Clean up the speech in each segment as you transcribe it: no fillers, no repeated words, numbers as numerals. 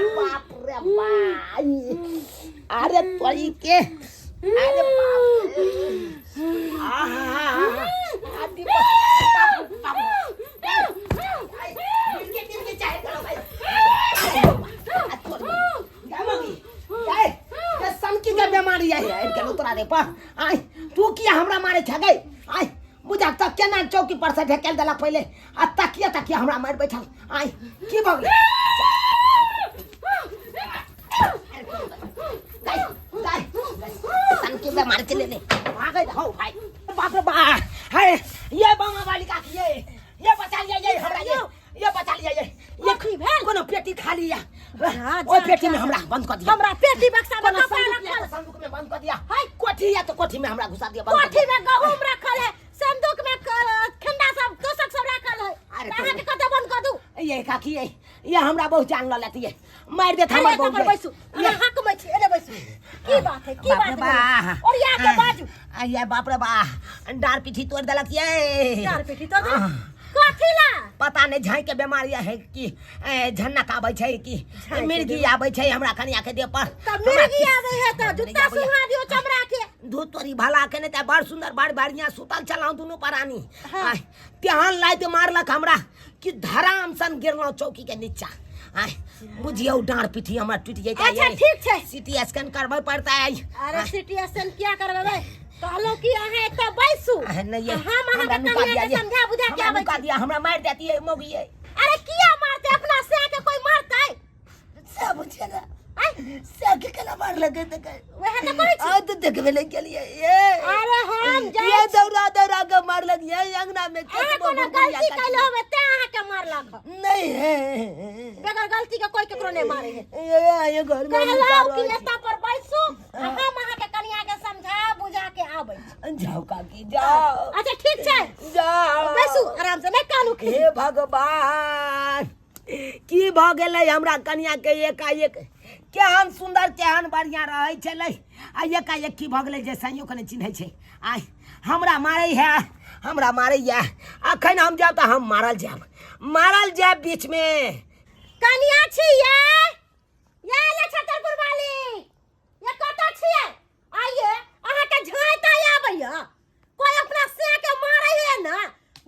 बाप रे बाप, अरे तोरी के, अरे बाप रे, आहा, आदि बाप बाप, मिलके मिलके चाहे करो भाई। सनकी के बीमारी है, आबि गेलौ तोरा रे पर। आय, तू किया हमरा मारे छे गई? आय, बुझा तक केना चौकी पर से ढकेल देलक पहिले आ तकिया तकिया हमरा मारि बैठल। आय, की भऽ गेलै? गाय गाय, सनकी बीमारी चले ले भागै हौ भाई। बाप रे बा, हाय, ये बामा वाली काकी, ये बचा लिया, ये हमरा, ये बचा लिया, ये कथी भेल? कोनो पेटी खाली या हाँ, ओइ जा, पेटी में जा। हमरा बंद कर दिया। हमरा पेटी बक्सा में कोनो कपड़ा संदूक या रखल तो संदूक में बंद कर दिया। हाय। कोठी या तो कोठी में हमरा घुसा दिया, बंद कर कोठी दिया। में गहूम रखल है, संदूक में खंडा सब, तोशक सब रखल है। अरे अहाँ के कतऽ बंद कऽ दू? ये काकी, ये हमरा बहुत जान ल लेती है, मार देत अरे हमर एतऽ बहुत। पर बैसू, अहाँ हकमै छी, एने बैसू। की बात है, की बाप रे बात बा। है? और या के बाजू। आ, ये बाप रे बा, डार पीठी तोड़ देलक ये। चार पेटी तो दे कथी ला? पता नहीं झाई के बीमारी है कि झन्नक आबै छै कि झाँइ के मिर्गी बीमारी। आबै छै हमरा कनिया के देह पर। तऽ हमरा मिर्गी किछु आबै है तऽ समझ नहि जूता आबैया। सुहा दियौ चमड़ा के। धूत तोरी भला के नहि तऽ बड़ सुंदर बड़ बढ़िया सुतल छलहुँ दुनू प्राणी। हाँ। आय, तेहन लाइत मारलक हमरा कि धराम सन गिरलहुँ चौकी के नीचा। आय, बुझियौ डाँड़ पीठी हमरा टूटि जेतै। अच्छा, ठीक छै। सिटी स्कैन करबै पड़तै। अरे सिटी स्कैन किया करबै? कहलहुँ कि अहाँ एतऽ बैसू। अहे, नहीं ये, आ हम हमरा अहाँके नुका कनिया दिया के ये। समझा बुझा के हमरा आबै नुका छी। दिया, हमरा मारि देती है मौगी ये। अरे किया मारते? अपना से के कोई मारतै? सब छै ना। आय, से के केना मार लगे त वएह तऽ कहै छी। आ तो देखबे नहीं केलिए ये। अरे हम जाइ ये दौड़ा दौड़ा के मारलक ये अंगना में। अहाँ केतबो कोनो गुड़गुड़िया गलती काटि। कैले होबै तें अहाँके मारलक। नहीं है। बगैर गलती के कोई केकरो नहीं मारे है। ये घर में कहलहुँ कि एतऽ पर बैसू आ हम अहाँके कनिया के समझा बुझा के आबै छी। जाओ काकी, जाओ। अच्छा, ठीक छै। जाओ। बैसू आराम से, नहीं कानू। हे भगवान, की भऽ गेलै हमरा कनिया के? एकाएक केहन सुन्दर केहन बढ़िया रहै छलै आ एकाएक की भऽ गेलै जे सैयो के नहि चिन्है छै। आइ हमरा मारै है, हमरा मारैया। अखन हम जायब तऽ हम मारल जायब, मारल जायब बीचमे। कनिया छी ये, ये ले छतरपुर वाली, ये कतऽ छियै? आइए अहाँके झाँइ आबैया। कोई अपना से के मारे है ना,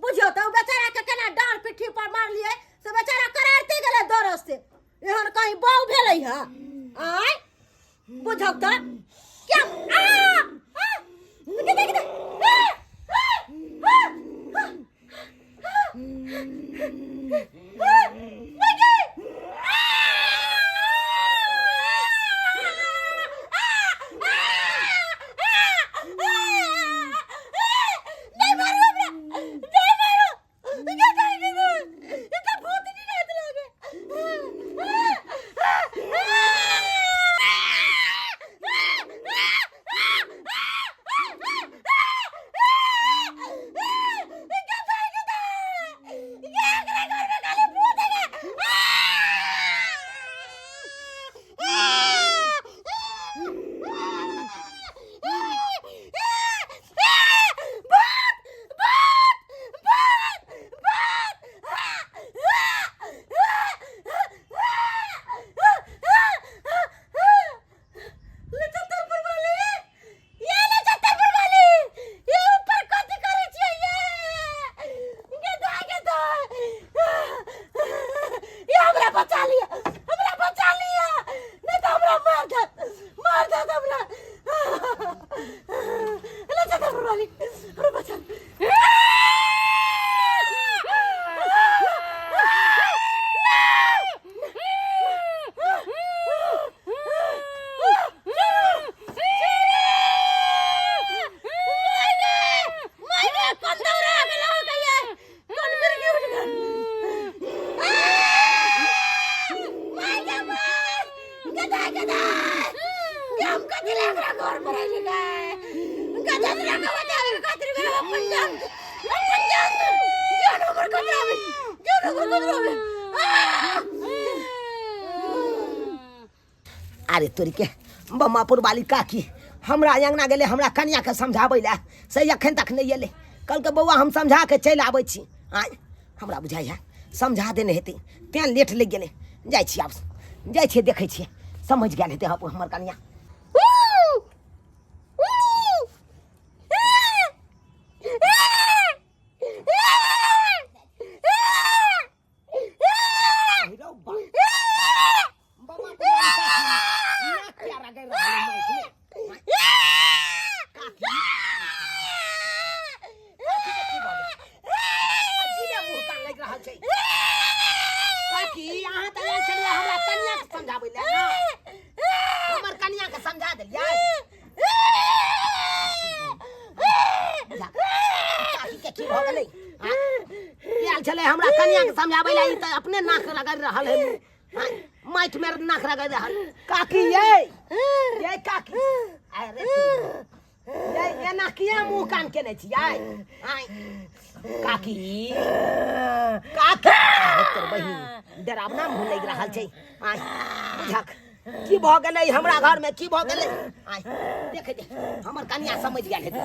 बुझियो तऽ ओ बेचारा के केना डाँड़ पिट्ठी पर मारलियै से बेचारा करारते गेलै दर्द से। एहन कहीं बहू भेलै है? आय, बुझौ तऽ क्या आ आ देख देख देख, आ, आ, आ, आ, आ, आ, नहीं मारू हमरा, नहीं मारू। क्या करेंगे तू? ये तो भूत नहीं रात लगे। हमरा बचा लिया, हमरा बचा लिया, नहीं तो हमरा मार देत, मार देत हमरा। ले छतरपुर वाली, हमरा बचा। अरे तोरी के, बम्मापुर वाली काकी हमरा अंगना गेलै हमरा कनिया के समझाबै लए, से एखन तक नहि एलै। कहलकै बौआ, हम समझा के चलि आबै छी। आँय, हमरा बुझाइए समझा देने हेतै तेँ लेट लागि गेलै। जाइ छी आब, जाइ छियै, देखै छियै समझि गेल हेतै हमर कनिया। हमर कनिया के समझा देलियै। काकी के की भऽ गेलै? आयल छलै हमरा कनिया के समझाबै लए, ई तऽ अपने नाक रगड़ि रहल है, माटि में नाक रगड़ि रहल। काकी ये, ये काकी, अरे ये एना किया मुँह कान केने छियै? आँय काकी, काकी, तोर बहिन डरावना मुँह लागि रहल छै। आँय बुझक की भऽ गेलै हमरा घरमे, की भऽ गेलै? आँय देख दे, हमर कनिया समझि गेल हेतै।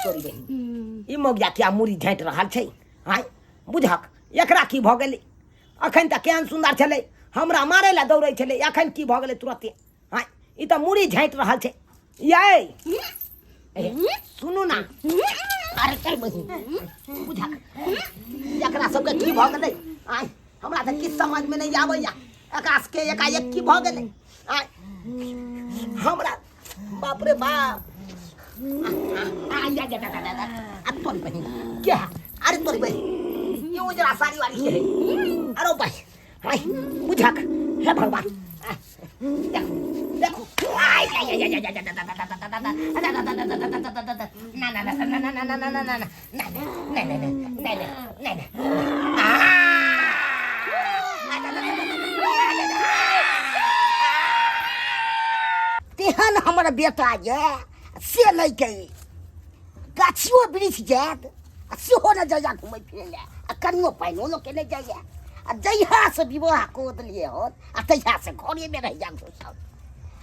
तोरी बहिन, ई मौगिया किया मुड़ी झाँटि रहल छै? आँय बुझक एकरा की भऽ गेलै? अखन तऽ केहन सुन्दर छलै, हमरा मारै लए दौड़ै छलै, अखन की भऽ गेलै तुरते? आँय ई तऽ मुड़ी झाँटि रहल छै। यै सुनू ना, अरे चल बहिन, बुझक एकरा सबके की भऽ गेलै? आँय हमरा तऽ किछु समझमे नहि आबैया, एकरा सबके एकाएक की भऽ गेलै? आँय हमरा बाप रे बाप, आ तोरी बहिन के है? अरे तोरी बहिन, ये उजरा साड़ी वाली के है? अरे भाई हाय बुझक, हे भगवान, देखो देखो, आय आय आय आय आय ना ना ना ना ना ना ना ना ना ना ना ना ना ना ना ना। तेहन हमर बेटा यऽ से नहि के गाछियो वृक्ष जायत आ सेहो नहि जाइया घुमै फिरै लए, आ कनियो पानिओ लोकके नहि जाइया, आ जहियासँ विवाह कऽ देलियै हन आ तहियासँ घरेमे रहि जा घुसल।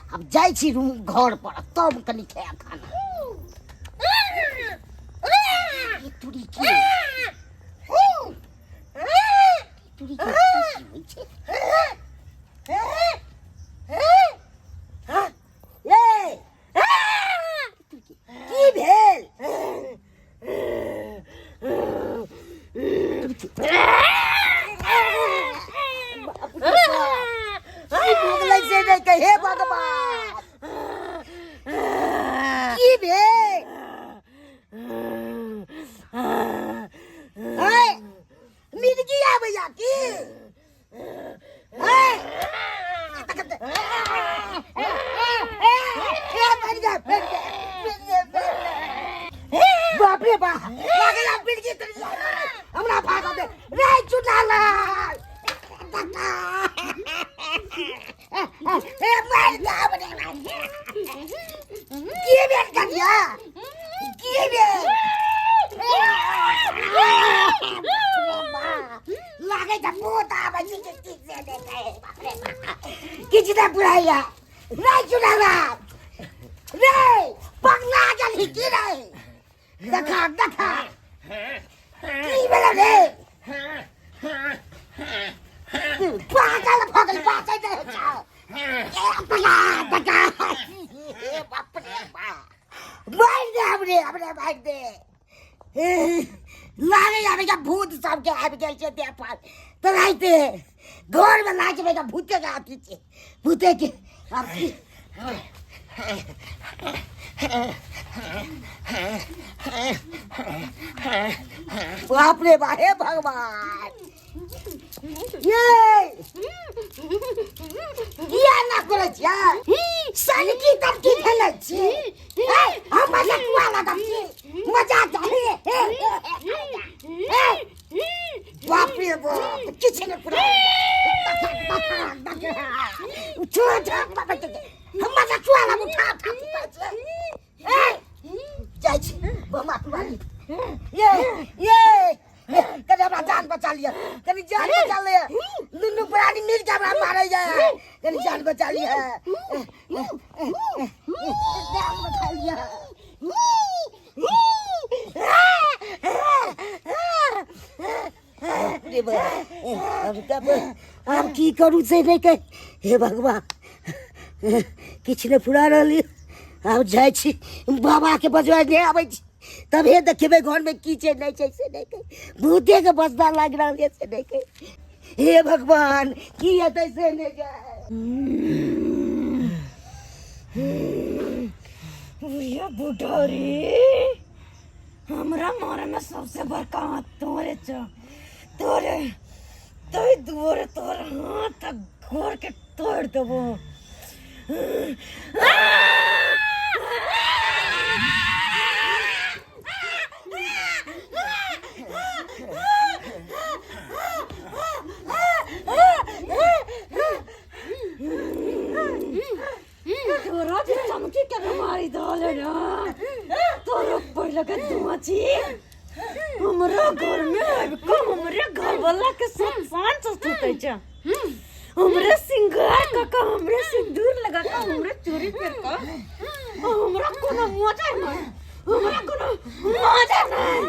आब जाइ छी रूम घर पर, तब कनि खायब खाना। ई तुरी के तुरी के की होइ छै? ए की भेल? की भऽ गेलै से नहि कहे। हे भगवान, की भेल? है मिर्गी आबैया की? है बाप रे बाप, लागल मिर्गी, हमरा भागऽ दे रे चुनालाल। ए मार दे हमरे। की भेल कनिया, की भेल? लागै छै भूत आबै छै कि की से देखै। बाप रे बाप, किछु नहि बुझाइया रे चुनालाल रे, पगला गेलही की रे? देखा देखा, की भेल रे? पागल भऽ गेल, बाजै नहि होइ छौ। ए पगला देखा, हे बाप रे बाप, मारि दे हमरे, हमरे मारि दे। लागै आबै के भूत सबके आबि गेल छै देह पर, तऽ राइते घरमे लागै छै भूते के अथी छै, भूते के अथी। बाप रे बा, हे भगवान, ये किया ना करै छियै? सनकी तनकी खेलै छी? ए, हम मजाक कुआ लगब छी मजाक। हे हे हे, बाप रे बाप, किछु नहि पूरा। हम मजाक कुआ लगब, उठा उठा छियै। ए जाइ छी बमा पुरानी। ये ये, कनि हमरा जान बचा लिअ, कनि जान बचा लिअ। दुनू प्राणी मिल के हमरा मारै जाय, कनि जान बचा लिअ, जान बचा लिअ। रे बा, अब तब आब की करू से नहि कह हे भगवान किछु नहि फुरा रहल यऽ। आब जाइ छी बाबाके बजबा नहि आबै छी तभे देखेबै घरमे की छै नहि छै से नहि कह भूतेके बसदा लागि रहल यऽ से नहि कह हे भगवान की हेतै से नहि जाय बुढ़िया बुढ़ारी हमरा मारे में सबसे बड़का हाथ तोरे छ तोरे तोय दुआरे तोर हाथ आ गोड़ के तोड़ देबो। तोरा जे चमकी के बीमारी धऽ ना तोरो पहिले के धुआं छी हमरा घर में आबि कऽ हमरे घर वाला के साथ शान से सुतै छै हमरे सिंगार कऽ कऽ हमरे सिंदूर लगा कऽ हमरे चूड़ी पहिर कऽ हमरा कोनो मजा नहि हमरा कोनो मजा नहि।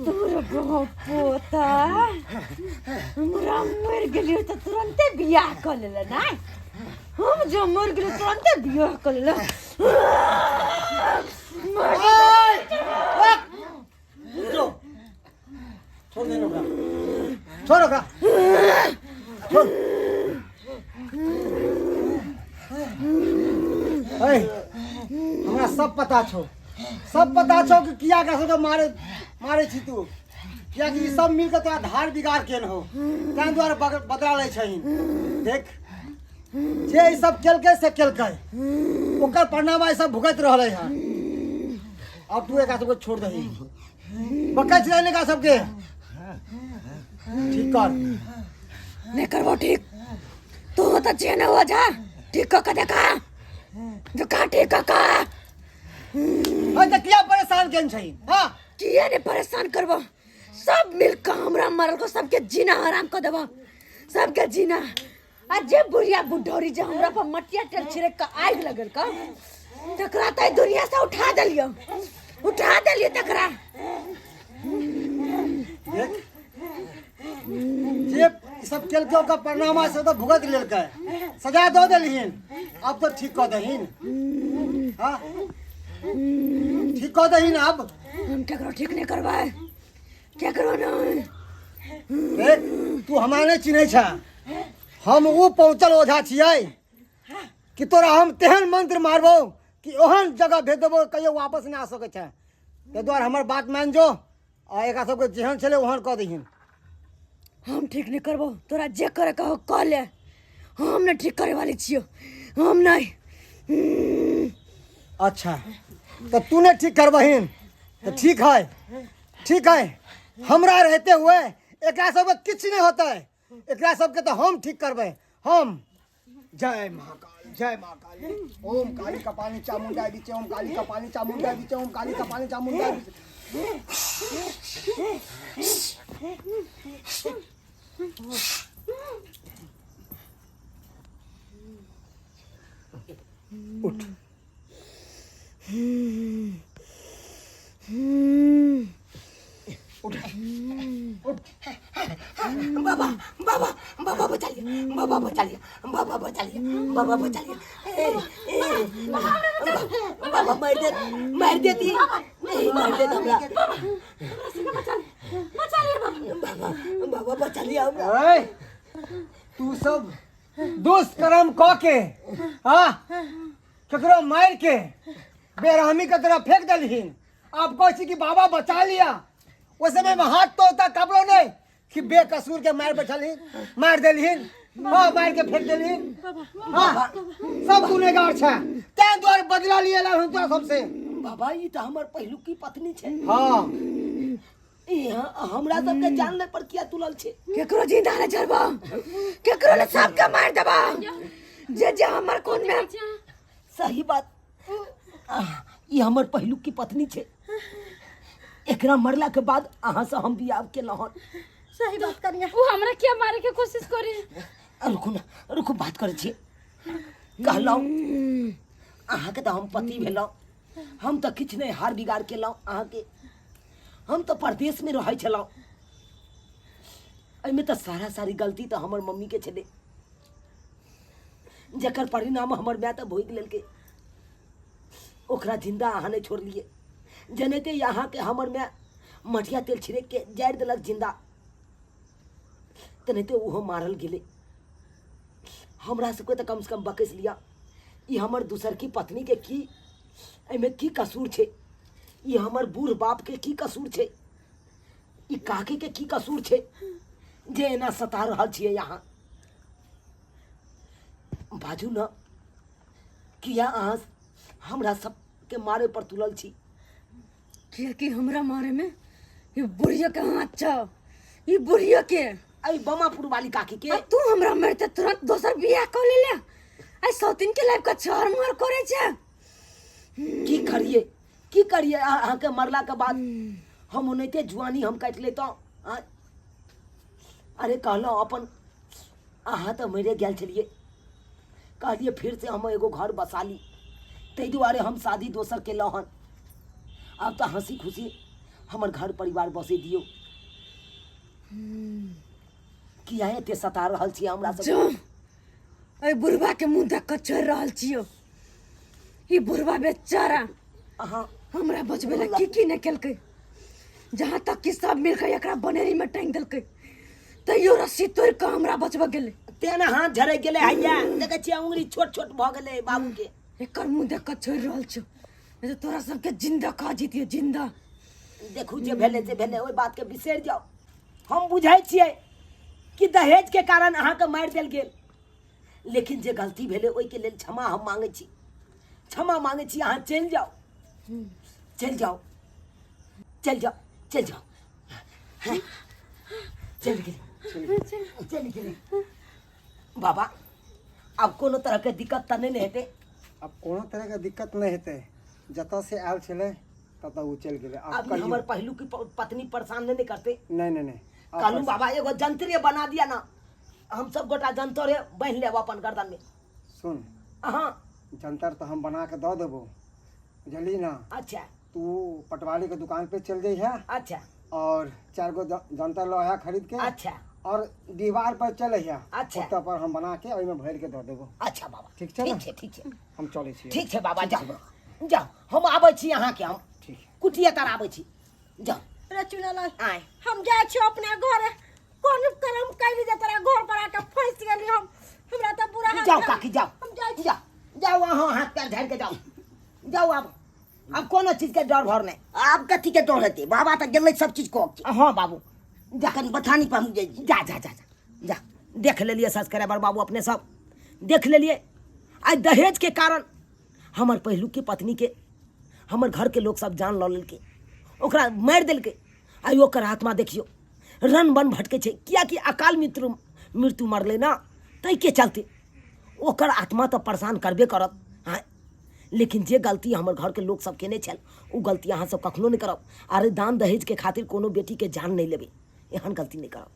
तोर पोता हमरा मरि गेलियो तऽ तुरन्ते बियाह कऽ लेले नहि हम जो मरि गेलियो तुरन्ते बियाह कऽ लेले। छोड़ दे ओकरा, छोड़ ओकरा, छोड़। ऐ, हमरा सब पता छौ, सब पता छौ कि किया एकरा सबके मारे मारे छी तू, कियाकि ई सब मिलके तोरा धार बिगाड़ केन हो, ताहि दुआरे बदला लै छहिन। देख जे ई सब केलकै से केलकै, ओकर परिणाम ई सब भुगत रहलै हँ। अब तू एकरा सबके छोड़ दही, बकै छै एकरा सबके ठीक कर। नहि करबो ठीक, तू तऽ जे नहि हो जा ठीक कऽ के देखा, देखा ठीक कऽ के। अरे तऽ किया परेशान केन छही? हाँ किया नहि परेशान करबो, सब मिल कऽ हमरा मरल को सबके जीना हराम कऽ देबो, सबके जीना। आ जे बुढ़िया बुढ़ौरी जे हमरा पर मटिया तेल छिड़क कऽ आगि लगल कऽ तकरा तऽ दुनिया से उठा देलियो, उठा देलियो तकरा। देख जे सब केलकै ओकर परिणाम से तऽ भुगत लेलकै, सजा दऽ देलहिन, अब तऽ ठीक कऽ दहीन। हाँ ठीक कऽ दहीन। अब हम केकरो ठीक नहि करबै, केकरो नहि। देख तू हमरा नहि चिन्है छ, हम ओ पहुँचल ओझा छियै कि तोरा हम तेहन मंत्र मारबौ कि ओहन जगह भेज देबौ कहियो वापस नहि आ सकै छै। ताहि दुआरे हमर बात मानि जो आ एकरा सबके जेहन छलै ओहन कऽ दहीन। हम ठीक नहि करबौ, तोरा जे करे कहो कऽ ले, हम नहि ठीक करे वाली छियौ, हम नहि। अच्छा तऽ तू नहि ठीक करबहीन तऽ ठीक है, ठीक है, हमरा रहते हुए एकरा सबके किछु नहि होतै, एकरा सबके तऽ हम ठीक करबै हम। जय महाकाल, जय महाकाली, ओम काली कपाली चामुंडा बिचे, ओम काली कपाली चामुंडा बिचे, ओम काली कपाली चामुंडा बिचे। उठ उठ उठ। बाबा बाबा बाबा बचा लिया, बाबा बचा लिया, बाबा बचा लिया, बाबा बचा लिया। ए, ए, बाबा मार दे, मार देती, नहीं मार दे हमरा। बाबा बाबा बचा लिया हमरा। ए, तू सब दुष्कर्म क के हाँ ककरो मार के बेरहमी के तरह फेंक देलहिन, आप कहै छी कि बाबा बचा लिया। ओहि समय में हाथ तो होता कपड़ो नहीं कि बेकसूर के मार बैठलहिन, मार देलहिन, हाँ मार के फेंक देलहिन। हाँ सब गुनेगार छै, तैं दुआरे बदला लिए ला हम तोरा सबसे। बाबा ई तऽ हमर पहिलुकी पत्नी छै। हाँ ई हमरा सबके जानले पर किया तुलल छै? केकरो जिंदा नहि छोड़बो, केकरो ने सबके मार देबो, जे जे हमर खून में। सही बात, ई हमर पहिलुकी पत्नी छै। एकरा मरला के बाद अहाँ से हम बियाह केलहुँ हन। सही बात कनिया। उ हमरा किया मारे के कोशिश करे? रुकू ना, रुकू, बात करै छी। कहलहुँ अहाँके तऽ हम पति भेलहुँ, हम तऽ किछु नहि हार बिगाड़ केलहुँ अहाँके। हम तऽ परदेशमे रहै छलहुँ, एहिमे तऽ सारा सारी गलती तऽ हमर मम्मीके छलै, जकर परिणाम हमर माय तऽ भोगि लेलकै। ओकरा जिंदा अहाँ नहि छोड़लियै, जेनाहिते अहाँके हमर माय मटिया तेल छिड़क के जारि देलक जिंदा, तेनाहिते ओहो मारल गेलै। हमरा सबके तऽ कमसँ कम बकसि लिअ, ई हमर दोसरकी पत्नीके की एहिमे की कसूर छै? ई हमर बूढ़ बापके की कसूर छै? ई काकीके की कसूर छै जे एना सता रहल छियै अहाँ? बाजू ने, किया अहाँ हमरा सबके मारे पर तुलल छी? कियाकि हमरा मारे में ई बुढ़िया के हाथ छौ, ई बुढ़िया के, एहि बमापुर वाली काकी के। आ तू हमरा मारते तुरंत दोसर बियाह कऽ लेले, आ सौतीन के लाइफ के छर मार करे छै। की करिए, की करिए? अहाँके मरला के बाद हम ओनाहिते जुआनी हम काटि लेतहुँ। अरे कहलहुँ अपन अहाँ तऽ मरे गेल छलियै, कहलियै फिर से हम एगो घर बसा ली, ताहि दुआरे हम शादी दोसर केलहुँ हन। आब तऽ हँसी खुशी हमर घर परिवार बसै दियौ। किया एते सता रहल छी हमरा सब? जो एहि बुढ़वा के मुंह देख कऽ चढ़ि रहल छियौ। ई बुढ़वा बेचारा अहाँ हमरा बचबै लए की की नहि केलकै, जहाँ तक कि सब मिलके एकरा बनेरी में टांगि देलकै, तैयो रस्सी तोड़ि कऽ हमरा बचबऽ गेलै। तेना हाथ झरकि गेलै, हैया देखै छियै उंगली छोट छोट भऽ गेलै बाबू के। एकर मुंह देख कऽ छोड़ि रहल छियौ, नहीं तऽ तोरा सबके जिंदा खा जितियो जिंदा। देखू जे भेलै से भेलै, ओहि बातके बिसरि जाउ। हम बुझै छियै कि दहेजके कारण अहाँके मारि देल गेल, लेकिन जे गलती भेलै ओहिके लेल क्षमा हम मांगै छी, क्षमा मांगै छी। अहाँ चलि जाउ, चलि जाउ, चलि जाउ, चलि जाउ। हाँ, चलि गेलै, चलि गेलै। बाबा, आब कोनो तरहके दिक्कत तऽ नहि ने हेतै? आब कोनो तरहके दिक्कत नहि हेतै। जतऽ से आयल छलै ततऽ ओ चलि गेलै। आब आब कहियौ। हमर पहिलुक पत्नी परेशान नहि ने करतै? नहि नहि नहि। आब कहलहुँ बाबा, एगो जंत्रे बना दिया ना, हम सब गोटा जंतरे बान्हि लेब अपन गर्दन में। सुन। हाँ। जंतर तऽ हम बना के दऽ देबो, बुझलिही ना? अच्छा। तू पटवारी के दुकान पे चल जइहे। अच्छा। और 4 गो जंतर लऽ आया खरीद के। अच्छा। और दीवार पर चल अइहे। अच्छा। ओतऽ पर हम बना के ओहिमे भरि के दऽ देबो। अच्छा बाबा। ठीक छै ना? ठीक छै, ठीक छै। हम चलै छी। ठीक छै बाबा, जाउ जाउ, हम आबै छी अहाँके, हम ठीक। कुटिया तर आबै छी, जाउ। रे चुनालाल, आय। हम जाइ छी अपना घरे। कोन कर्म कैली जे तोरा घर पर आके फंसि गेली हम? हमरा तऽ बुरा हाल जाउ भेल। काकी, जाउ। हम जाइ छी। जाउ जाउ, अहाँ हाथ पैर झाड़ि के जाउ, जाउ। आब कोनो चीज के डर भर नहि। आब कथी के डर हेतै? बाबा तऽ गेलै सब चीज कऽ के। हाँ बाबू, जा। कनि बथानी पर हम जाइ छी। जा जा जा जा जा। देख लेलियै सब्सक्राइबर बाबू, अपने सब देख लेलियै। आइ दहेज के कारण हमर पहिलुके पत्नी के हमर घर के लोग सब जान लऽ लेलकै, ओकरा मारि देलकै। आइ ओकर आत्मा देखियौ रन बन भटकै छै, कियाकि अकाल मृत्यु मृत्यु मरलै ना, ताहिके चलते ओकर आत्मा तऽ परेशान करबे करत। हाँ, लेकिन जे गलती हमर घरके लोक सब केने छल ओ गलती अहाँ सब कखनो नहि करब। अरे दान दहेजके खातिर कोनो बेटीके जान नहि लेबै, एहन गलती नहि करब।